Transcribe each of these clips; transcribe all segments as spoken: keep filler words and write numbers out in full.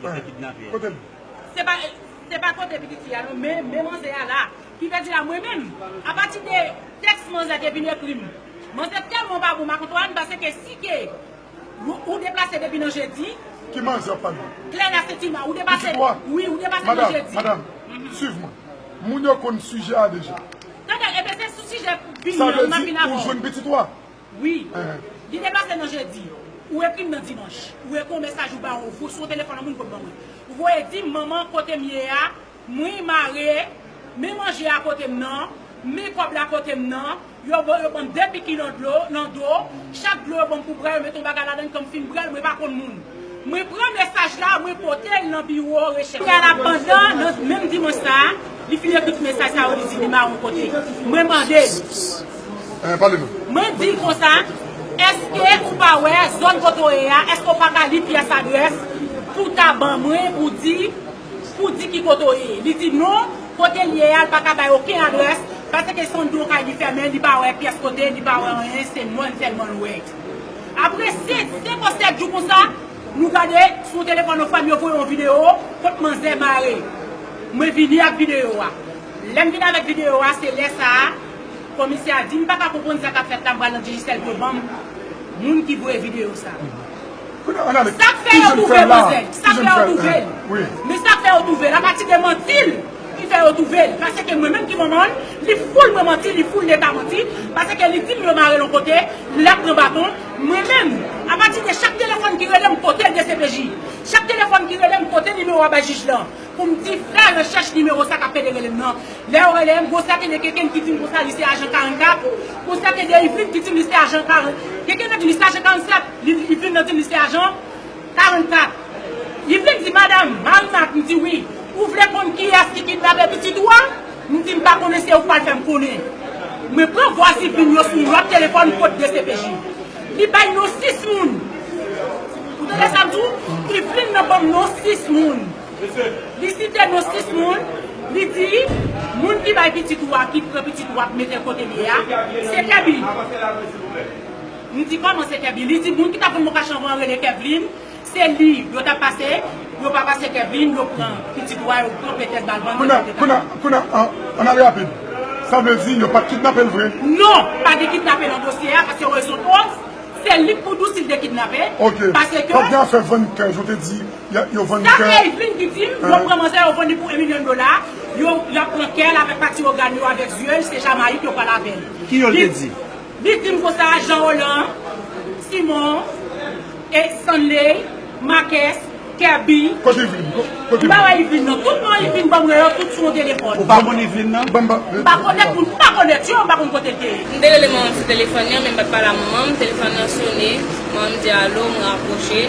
Kote l? Se pa, se pa kote pitit fi a non, men, men manzè a la. Ki vle di la, mwen menm, apati de tèks manzè te vin ekri m. Manzè tèlman pa bon, m pa konn twa, m panse ke si ke ou, ou deplase depi nan jedi. Ki manzè w ap pale? Klè la Sentima, ou deplase. Pitit ou a? Wi, ou deplase nan jedi. Madam, madam, swiv mwen. Moun yo konn sijè a deja. Tande, ebyen se sou sijè vini an, m ap vin avè w. Sa vle di ou jwenn pitit ou a? Wi. Li deplase nan jedi. Ou ekri m nan dimanch. Ou ekri yon mesaj, ou ba yon vo sou yon telefòn an, moun pot ban mwen. Ou voye di m, manman, kote m ye a, mwen mare, men manje a kote m nan, men kòb la kote m nan, yo ban, yo ban m de piki nan dlo, nan do, chak dlo yo ban m pou bwè, yo met yon bagay ladan l, kan m fin bwè l, mwen pa konn moun. Mwen pran mesaj la, mwen pote l nan biwo rechèch. Kounye a la, pandan, nan menm dimanch sa a, li fin ekri tout mesaj sa yo, li di li mare yon kote. Mwen mande l. Eh, pale non. Mwen di l konsa, èske ou pa wè zòn kote w ye a, èske w pa ka li pyès adrès pou w ta ban mwen, pou di, pou di ki kote w ye? Li di non, kote l ye a, l pa ka bay okenn adrès, paske se yon do kay li fèmen, li pa wè pyès kote, li pa wè anyen, se mwen sèlman l wè. Apre senk, senk ou sèt jou konsa, nou gade sou telefòn nou, frè m yo voye yon videyo kot manzè mare. Mwen vini ak videyo a. Lè m vin avèk videyo a, se lè sa a, komisè a di m pa ka konprann sa k ap fèt la, m pral nan Digicel pou yo ban m moun ki voye videyo sa a. Sa k fè yo twouve l, manzè? Sa k fè yo twouve l? Men sa k fè yo twouve l, apati de manti l ki fè yo twouve l. Paske mwen menm ki manman l, li foul mwen manti, li foul leta manti, paske li di m yo mare l yon kote, l ap pran baton. Mwen menm, apati de chak telefòn ki rele m, pote l D C P J. Chak telefòn ki rele m, pote nimewo a bay jij lan. Pou m di, fè rechèch nimewo sa k ap pede rele m nan. Lè yo rele m, gon sèten de Keken ki di m konsa li se ajan karannkat, gon sèten de Yveline ki di m li se ajan karant, Keken nan di m li se ajan karannsèt, li, Yveline nan di m li se ajan karannkat. Yveline di, madanm, Marimar, m di wi, ou vle konn kiyès ki kidnape pitit ou a? M di, m pa konnen, se ou k pral fè m konnen. Mwen pran vwa Yveline yo sou yon lòt telefòn kot D C P J. Li bay non sis moun. Ou tande sa m di w? Yveline nan ban m non sis moun. Li site non sis moun, li di, moun ki bay pitit ou a, ki pran pitit ou a, k mete l kote l ye a, se Kèbi. M di, kòman se Kèbi? Li di, moun ki t ap vann bokach anvan an rele Kèvlin, se li, yo t ap pase, yo pa pase Kèvlin, yo pran pitit ou a, yo pran petèt bal ban. Kounye a, kounye a, kounye a, an, ann ale rapid. Sa vle di, yo pa t kidnape l vre? Non, pa gen kidnape nan dosye a, paske rezon koz, se li k pou di w si l te kidnape. Ok. Paske. Kote a fè vann kè, yo te di, yo vann kè. Sa se Yveline ki di m, yo pran manzè, yo vann li pou en milyon dola, yo, y ap pran kè l avèk pati ògàn yo, avèk zye l, se Jamayik yo pral avè l. Ki yo l te di? Li di m konsa, Jean Roland, Simon, e Stanley, Marques, Kèbi. Kote Yveline? Kote Yveline? M pa wè Yveline non. Tout non Yveline ban m yo, tout sou yon telefòn. Ou pa konn Yveline nan? M pa konèt moun, m pa konèt yo, m pa konn kote l te ye. M te rele manman m sou telefòn nan, men m pa t pale a manman m. Telefòn nan sone, manman m di alo, m rapwoche.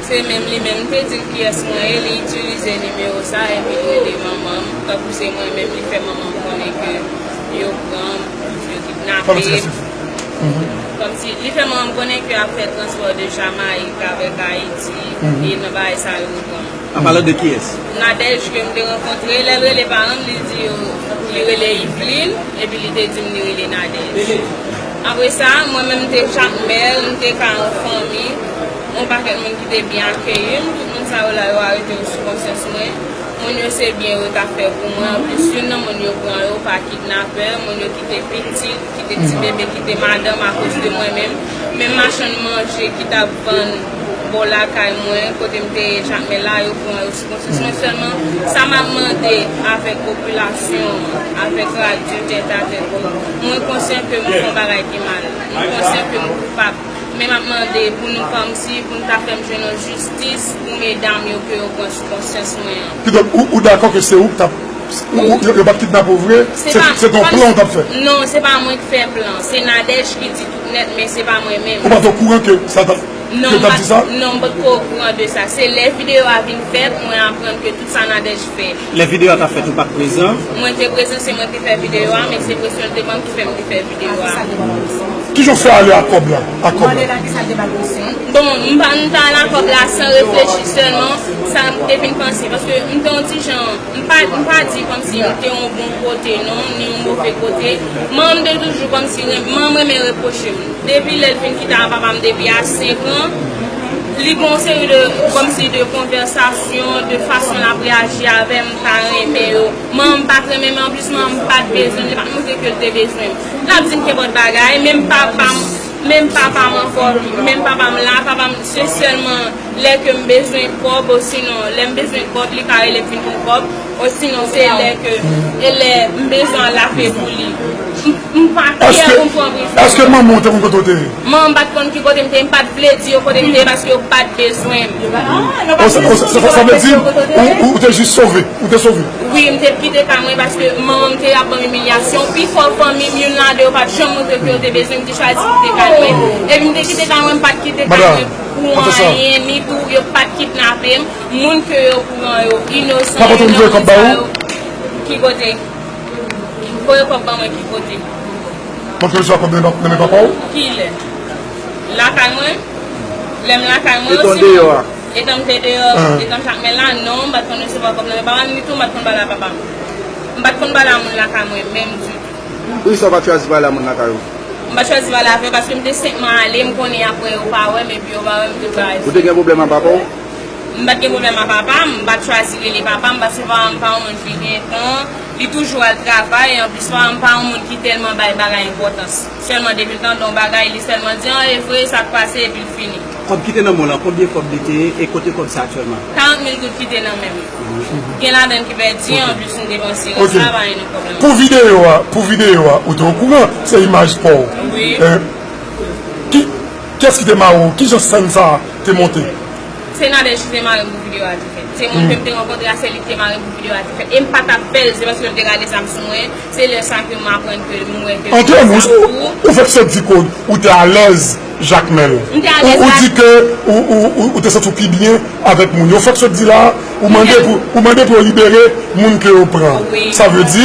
Se menm li menm, m te di l kiyès mwen ye, li itilize nimewo sa, epi l rele manman m. Tankou se mwen menm, li fè manman m konnen ke yo pran m, yo kidnape m. Kòmsi, li fè manman m konnen ke y ap fè transpò de Jamayik avèk Ayiti, e nan bagay sa yo pran. An palan de kiyès? Nadège ke m te rankontre, lè l rele paran m, li di yo, li rele Yveline, epi li te di m li rele Nadège. Apre sa, mwen menm m te Jakmèl, m te ka yon fanmi, yon pakèt moun ki te byen akeyi m, tout moun sa yo la yo arete yo sou konsyans mwen. Moun yo se byen yo t ap fè pou mwen, anplis youn nan moun yo pran yo pa kidnapè, moun yo kite pitit, kite ti bebe, kite madanm akoz de mwen menm. Menm machann manje ki t ap vann bò lakay mwen, kote m te ye Jakmèl la, yo pran yo sou konsyans mwen sèlman. Sa m ap mande avèk popilasyon an, avèk radyo, tèt a tèt, mwen konsyan ke m fè yon bagay ki mal. Mwen konsyan ke m koupab. Men m ap mande pou nou kòmsi, pou nou ta fè m jwenn yon jistis pou medam yo ke yo pran sou konsyans mwen an. Kidonk, ou, ou dakò ke se ou k t ap, ou, ou, yo, yo pa t kidnape w vre, se, se t yon plan ou t ap fè? Non, se pa mwen k fè plan. Se Nadège ki di tout nèt, men se pa mwen menm. Ou pa t okouran ke sa t ap, ke yo t ap di sa? Non, m pa t ko okouran de sa. Se lè videyo a vin fèt, mwen aprann ke tout sa Nadège fè. Lè videyo a t ap fèt, ou pa t prezan? Mwen te prezan, se mwen ki fè videyo a, men se presyon l te ban m ki fè m te fè videyo a. Kijan w fè ale ak kòb la? Ak kòb la? Bon, m pa, m t al ak kòb la san reflechi sèlman, sa m te vin panse, paske m te yon ti jan, m pa, m pa di kòmsi m te yon bon kote non, ni yon move kote. Manman m te toujou kòmsi, manman m renmen repwoche m. Depi lè l fin kite ak papa m depi a senk an, Li gen yon seri de, kòmsi de konvèsasyon, de fason l ap reyaji avè m, m pa renmen yo. Manman m pa t renmen m, anplis manman m pa t bezwen m, li pa t montre ke l te bezwen m. L ap di m kenpòt bagay, menm papa m, menm papa m ankò, menm papa m la, papa m se sèlman lè ke m bezwen kòb, osinon lè m bezwen kòb, li ka rele m vin pou kòb. Osinon, se lè ke, e lè m bezwen al ape pou li. M, m pa kyè pou m pran pri. Èske manman w te konn kote w te ye? Manman m pa t konn ki kote m te ye, m pa t vle di yo kote m te ye paske yo pa t bezwen m. O, sa, o, sa, sa, sa vle di, ou, ou, ou te jis sove, ou te sove? Wi, m te kite kay mwen paske manman m te ap ban m imilyasyon. Pifò fanmi m, youn nan de yo pa t janm montre ke yo te bezwen m, m te chwazi kite kay mwen. Epi m te kite kay mwen, m pa t kite kay mwen pou anyen, ni tou yo pa t kidnape m. Moun ke yo pran yo inosan, yo nan moun sa yo. Ki kote? Voye kòb ban mwen ki kote? Montre mesye a kòb nan men papa w? Kilè? Lakay mwen? Lè m lakay mwen osinon? Etan m te deyò, etan m te deyò, etan m Jakmèl la, non, m pa t konn resevwa kòb nan men papa m, ni tou m pa t konn pale a papa m. M pa t konn pale a moun lakay mwen, menm ditou. Poukisa w pa t chwazi pale a moun lakay ou? M pa t chwazi pale avè yo paske m te senpman ale, m konnen apre yo pa wè m epi yo pa wè m tout bagay. Ou te gen pwoblèm ak papa w? M pa t gen pwoblèm ak papa m, m pa t chwazi rele papa m paske papa m pa yon moun ki gen tan, li toujou al travay, anplis papa m pa yon moun ki tèlman bay bagay enpòtans. Sèlman depi l tande yon bagay, li sèlman di, an, e vre, sa k pase, epi l fini. Kòb ki te nan men w lan, konbyen kòb li te ye e kote kòb sa aktyèlman? Karant mil goud ki te nan men m. Gen ladan ki pèdi, anplis m depanse rès la, pa gen pwoblèm. Pou videyo a, pou videyo a, ou te okouran, se imaj pa w. Wi. Eh, ki, kiyès ki te mare w? Kijan sèn sa a te monte? Se Nadège ki te mare m pou videyo a te fèt. Se moun ke m te rankontre a, se li ki te mare m pou videyo a te fèt. E m pa t ap fè l, se paske l te rale zam sou mwen. Se lè sa ke m aprann ke m wè ke... Antre nou, ou, ou fèk sot di ke ou te alèz Jakmèl. M te alèz. Ou, ou di ke ou, ou, ou, ou te santi w pi byen avèk moun yo. Ou fèk sot di la, ou mande pou, ou mande pou yo libere moun ke yo pran. Wi. Sa vle di,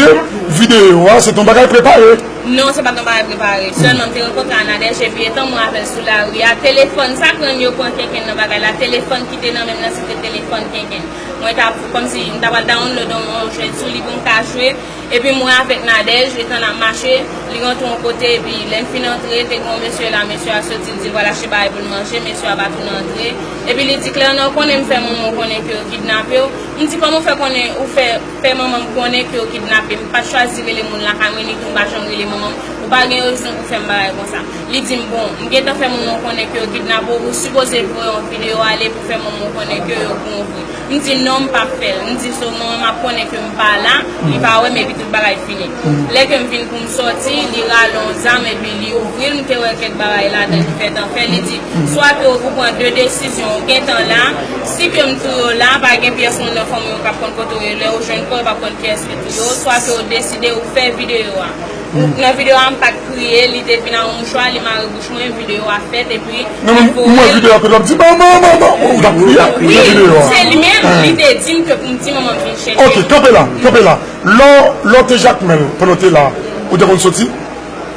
videyo a, se te yon bagay prepare. Non, se pa t yon bagay prepare. Sèlman, m te rankontre a Nadège, epi etan mwen avè l sou lari a, telefòn, sa k rann yo pran kenkenn nan bagay la, telefòn ki te nan men m nan, se te telefòn kenkenn. Mwen t ap, kòmsi, m ta pral download yon, yon jwèt sou li pou m ka jwe. Epi mwen avèk Nadège, etan n ap mache, li rantre yon kote, epi lè n fin antre, te gen yon mesye la, mesye a soti, l di l pral achte bagay pou l manje, mesye a pa tounen antre. Epi li di, Claire, non, ou konnen m fè manman w konnen ke yo kidnape w. M di, kòman w fè konnen, ou fè, fè manman m konnen ke yo kidnape m? M pa t chwazi rele moun lakay mwen, ni tou m pa janm rele manman m. Ou pa gen rezon pou fè m bagay konsa. Li di m, bon, m gentan fè manman w konnen ke yo kidnape w, ou sipoze voye yon videyo ale pou fè manman w konnen ke yo pran w vre. M di non, m p ap fè l. M di so manman m ap konnen ke m pa la, li pa wè m epi tout bagay fini. Lè ke m vin pou m sòti, li rale yon zam epi li ouvri l, m te wè kèk bagay ladan ki fèt anfè. Li di, swa ke ou pran de desizyon, ou gentan la, si ke m touye w la, pa gen pyès moun nan fanmi w k ap konn kote w ye, lè yo jwenn kò, yo p ap konn kiyès ki touye w, swa ke ou deside ou fè videyo a. Nan videyo a, m pa t kriye, li te vin ak yon mouchwa, li mare bouch mwen, videyo a fèt, epi... Non, men m wè videyo a kote l ap di, "Manman, manman," ou t ap kriye nan videyo a. Wi, se li menm, li te di m ke pou m di manman m vin chèche m. Ok, kanpe la, kanpe la. Lè w, lè w te Jakmèl, pandan w te la, ou te konn soti?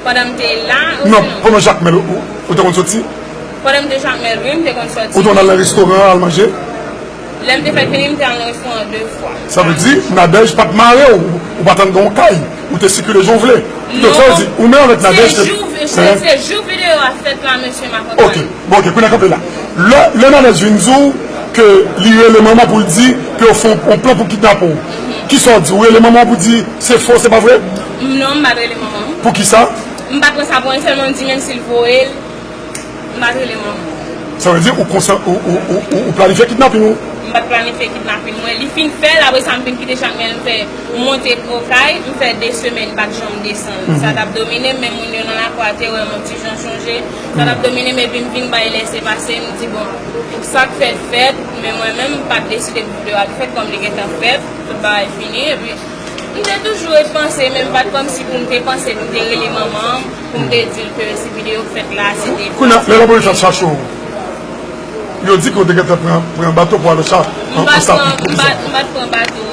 Pandan m te la, osinon? Non, pandan Jakmèl, ou, ou te konn soti? Pandan m te Jakmèl, wi, m te konn soti. Ou te konn al nan restoran, al manje? Lè m te fèk vini, m te al nan restoran de fwa. Sa vle di, Nadège pa t mare w, ou pa t anndan yon kay, ou te sikile jan w vle. Donk, sa vle di, ou menm avèk Nadège te... Se jou, se, se jou videyo a fèt la, mesye, m akonpanye. Ok, bon, ok, kounye a kanpe la. Lè, lè Nadège vin di w ke li rele manman pou l di ke yo fè yon, yon plan pou kidnape w, kisa w di? Ou rele manman w pou di se fo, se pa vre? Non, m pa t rele manman m. Poukisa? M pa t pran sa pou anyen, sèlman m di menm si l voye l, m pa t rele manman m. Sa vle di ou konsa, ou, ou, ou, ou, ou planifye kidnapin ou? M pa t planifye kidnapin mwen. Li fin fè l, apre sa m vin kite Jakmèl, m fè, m monte Okay, m fè de semèn m pa t janm desann. Sa t ap domine m, men moun yo nan lakou a te wè m yon ti jan chanje. Sa t ap domine m, epi m vin bay lèse pase, m di, bon, sa k fèt fèt, men mwen menm, m pa t deside pou videyo a te fèt, kòm li gentan fèt, tout bagay fini, epi m te toujou ret panse, men m pa t kòmsi pou m te panse pou m te rele manman m, pou m te di l ke si videyo k fèt la, se te... Kounye a, lè lapolis ap chache w, yo di ke w te gentan pran, pran bato pou al an Sa-, an, an Sapi, pou kisa? M pa t pran bato.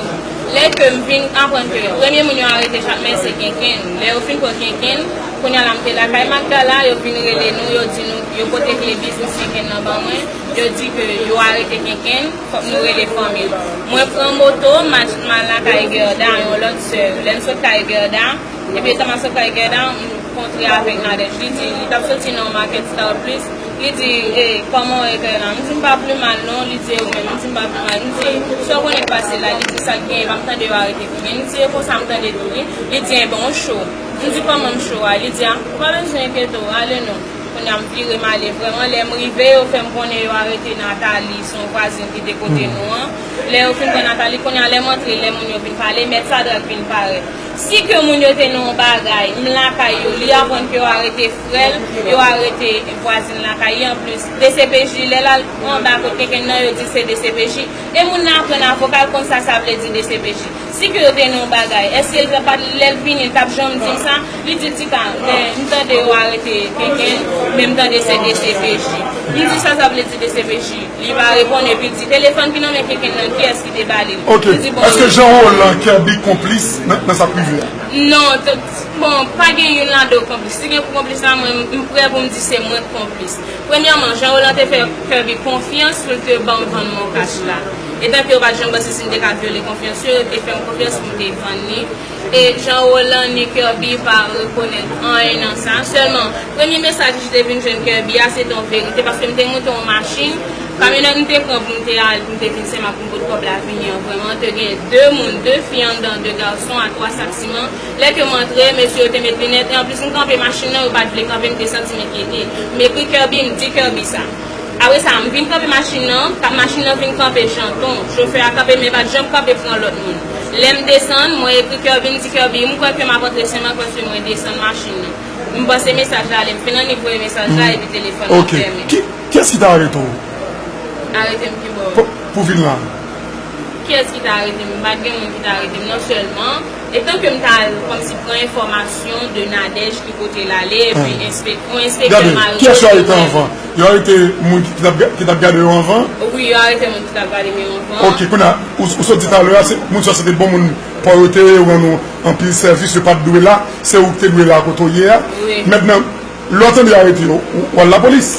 Lè ke m vin aprann ke premye moun yo arete Jakmèl se Kenkenn. Lè yo fin pran Kenkenn, kounye a la m te lakay Magda la, yo vin rele nou, yo di nou, yo pote kle biznis Kenkenn nan ban mwen, yo di ke yo arete Kenkenn, fòk nou rele fanmi l. Mwen pran moto, m al, m al lakay Gerda, yon lòt sè. Lè m sot kay Gerda, epi etan m ap sot kay Gerda, m, Kontre avèk Nadège. Li di, li t ap soti nan Market Star Plus. Li di, "E, kòman w ye la?" M di, "M pa pi mal, non." Li di, "E ou menm?" M di, "M pa pi mal." M di, "Sa w konnen k pase la?" Li di, "Sa k genyen, pa m tande yo arete Kenken." M di, "E konsa m tande tou, wi." Li di, "Enben, w cho." M di, "Kòman m cho a?" Li di, "A, ou pa bezwen enkyete w, ale non." Kounye a, m vire, m ale. Vrèman, lè m rive, yo fè m konnen yo arete Nathalie, se yon vwazin ki te kote nou an. Lè yo fin pran Nathalie, kounye a, lè m antre, lè moun yo vin pale, mèt Sadrac vin parèt. Si ke moun yo te nan yon bagay, m lakay yo, li aprann ke yo arete frè l, yo arete vwazin lakay li. Anplis, D C P J, lè l al anba kot Kenken nan, yo di se D C P J. E moun nan aprann avoka l konn sa sa vle di D C P J. Si ke yo te nan yon bagay, èske l pa, lè l vini, l t ap janm di m sa? Li di, "Tika, men m tande yo arete Kenken, men m tande se D C P J." M di, "Sa sa vle di D C P J?" Li pa reponn, epi l di, "Telefòn ki nan men Kenken nan, kiyès ki te ba li l?" Ok. Li di, "Bon, èske Jean Roland Kerby konplis nan, nan sa k rive a? Non, t-, bon, pa gen youn ladan yo konplis. Si gen pou konplis la, mwen, m prè pou m di se mwen k konplis. Premyèman, Jean Roland te fè Kerby konfyans pou l te ban m vann Moncash la. Etanke yo pa t janm panse si m te ka vyole konfyans yo, yo te fè m konfyans pou m te vann li. E Jean Roland ni Kerby pa rekonèt anyen nan sa. Sèlman, premye mesaj ki te vin jwenn Kerby a, se te yon verite, paske m te moute yon machin, kamyonèt m te pran pou m te al, pou m te vin Senmak pou m pot kòb la vini an, vrèman, te gen de moun, de fi anndan, de gason, a twa sak siman. Lè ke m antre, mesye yo te met linèt, e anplis, m kanpe machin nan, yo pa t vle kanpe, m te santi m enkyete. M ekri Kerby, m di Kerby sa. Apre sa, m vin kanpe machin nan, ka-, machin nan vin kanpe Janton. Chofè a kanpe, men pa t janm kanpe pran lòt moun. Lè m desann, mwen ekri Kerby, m di, "Kerby, m kwè ke m ap antre Senmak paske mwen desann machin nan." M panse mesaj la ale, m fin annik voye mesaj la, epi telefòn nan fèmen. Ki, kiyès ki t arete w? Arete m ki bò? Pou, pou vin la. Kiyès ki t arete m? M pa t gen moun ki t arete m, non sèlman, etanke m t al kòmsi pran enfòmasyon de Nadège ki kote l ale, epi enspek-, yon enspektè Marigo te wè m. Gade, kiyès yo arete anvan? Yo arete moun ki, ki t ap ga-, ki t ap gade yo anvan? Wi, yo arete moun ki t ap gade m yo anvan. Ok, kounye a, ou, ou sot di talè a, se, moun sa se te bon moun pa w yo te ye, yo rann ou anpil sèvis, yo pa t dwe la, se ou ki te dwe la kote w ye a. Wi. Mentnan, lè w tande yo arete yo, ou, ou al lapolis?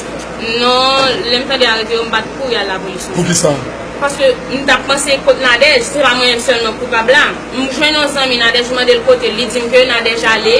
Non, lè m tande yo arete yo, m pa t kouri al lapolis non. Poukisa? Paske m t ap panse kot Nadège, se pa mwen menm sèlman koupab la. M jwenn yon zanmi Nadège, m mande l kote l, li di m ke Nadège ale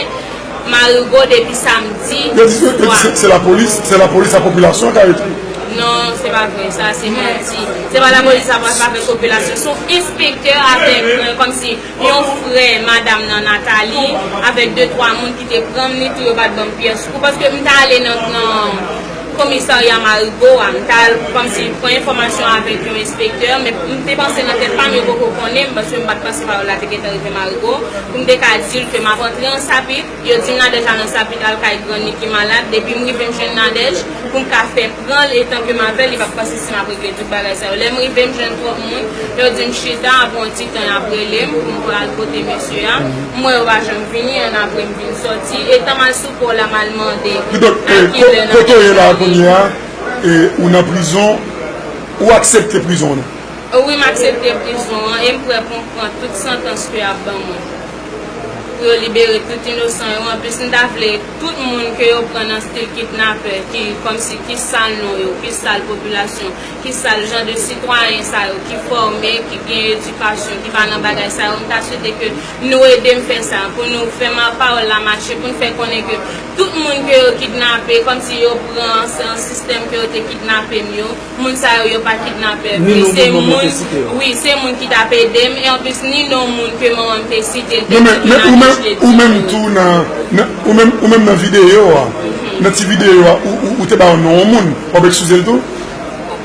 Marigo depi samdi swa. Yo di, yo di se, se lapolis, se lapolis, se popilasyon k arete. Non, se pa vre, sa se manti. Se pa lapolis, sa pa, pa fè popilasyon. Se yon enspektè avèk, euh, kòmsi yon frè madanm nan Nathalie, avèk de twa moun ki te pran m, ni tou yo pa t ban m pyès kou, paske m t ale nan, nan komisarya Marigo a, m t al kòmsi pran enfòmasyon avèk yon enspektè, men m te panse nan tèt pa m, yo poko konnen m, paske m pa t panse pawòl la te gentan rive Marigo, pou m te ka di l ke m ap antre an Sapit, yo di m Nadège al nan Sapit, al kay grann li ki malad, depi m rive m jwenn Nadège, pou m ka fè pran l, etanke m avè l, li p ap panse si m ap regle tout bagay sa yo. Lè m rive, m jwenn twòp moun, yo di m chita, apre yon ti tan, y ap rele m pou m pral kote mesye a. M wè yo pa janm vini, annapre m vin sòti. Etan m al sou pò la, m al mande a kilè Nadège vini. Kote w ye la kounye a, e, ou nan prizon, ou aksepte prizon w nan? Wi, m aksepte prizon an, e m prè pou m pran tout santans ke y ap ban mwen. Pou yo libere tout inosan yo. Anplis, m ta vle tout moun ke yo pran nan stil kidnapè, ki kòmsi ki sal non yo, ki sal popilasyon, ki sal jan de sitwayen sa yo, ki fòme, ki gen edikasyon, ki pa nan bagay sa yo, m ta swete ke nou ede m fè sa, pou nou fè ma-, pawòl la mache, pou n fè konnen ke tout moun ke yo kidnape, kòmsi yo pran, se yon sistèm ke yo te kidnape m yo. Moun sa yo, yo pa kidnapè vre. Se moun, wi, se moun ki t ap ede m. E anplis, ni non moun ke manman m te site l te di ke Nadège te di. Non, men, men ou menm, ou menm tou nan, nan, ou menm, ou menm nan videyo a, nan ti videyo a, ou, ou, ou te ba yon non yon moun, w ap eskize l tou?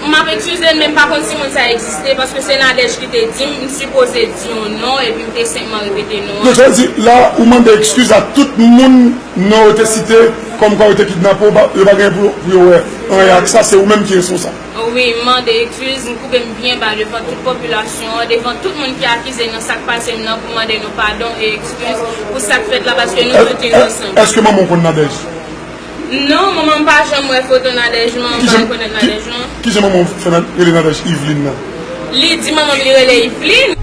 M ap eskize l, men m pa konn si moun sa egziste, paske se Nadège ki te di m, m sipoze di yon non, epi m te senpman repete non an. Donk, sa vle di, la, ou mande eskiz a tout moun non yo te site, kòmkwa yo te kidnape w, yo pa gen pou, pou yo wè anyen ak sa, se ou menm ki responsab. Wi, m mande eskiz, m koube m byen ba devan tout popilasyon an, devan tout moun ki akize nan sa k pase m nan, pou mande nou padon e eskiz pou sa k fèt la, paske nou tout inosan. È-, è-, èske manman w konn Nadège? Non, manman m pa janm wè foto Nadège, manman m pa rekonèt Nadège, non. Kijan manman w fè rele Nadège Yveline nan? Li di manman m li rele Yveline.